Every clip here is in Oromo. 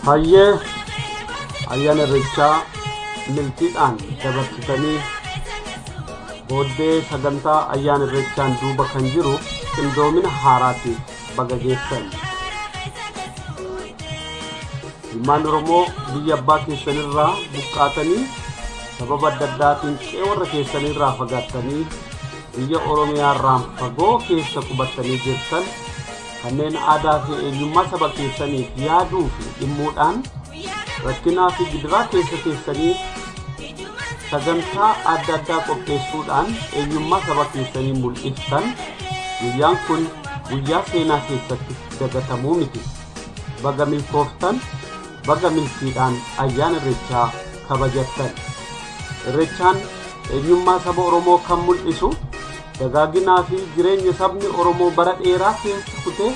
Hayyee ayyaana Irreechaa milkiidhaan dabarsitanii booddee sagantaa ayyaana Irreechaan duuba kan jiru qindoomina haaraatiif baga geessan. Ilmaan Oromoo biyya abbaa keessanirraa buqqaatanii sababa adda addaatiin qe'ee warra keessanirraa fagaattanii biyya Oromiyaarraan fagoo keessa qubattanii jirtan kanneen aadaa fi eenyummaa saba keessaniif yaaduu fi dhimmuudhaan rakkinaa fi gidiraa keessa teessanii sagantaa adda addaa qopheessuudhaan eenyummaa saba keessanii mul'iftan guyyaan kun guyyaa seenaa keessatti dagatamuu miti. Baga milkooftan, baga milkiidhaan ayyaana Irreechaa kabajattan. Irreechaan eenyummaa saba Oromoo kan mul'isu dagaaginaa fi jireenya sabni Oromoo bara dheeraa keessa kutee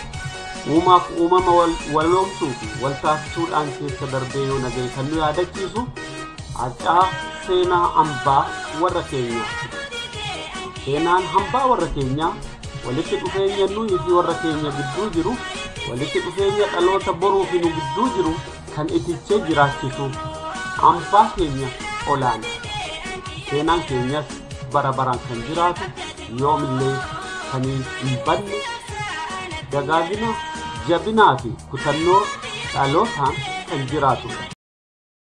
uumaaf uumama waloomsuu fi wal taasisuudhaan keessa darbee yoo nagaye kan nu yaadachiisu harcaa seenaa hambaa warra keenyaa. Seenaan hambaa warra keenyaa walitti dhufeenya nuyi fi warra keenya gidduu jiru, walitti dhufeenya dhaloota boruu fi nu gidduu jiru kan itichee jiraachisu hambaa keenya olaana. Seenaan keenyas bara baraan kan jiraatu yoomillee kan hin badne dagaagina jabinaa fi kutannoo dhalootaan kan jiraatudha.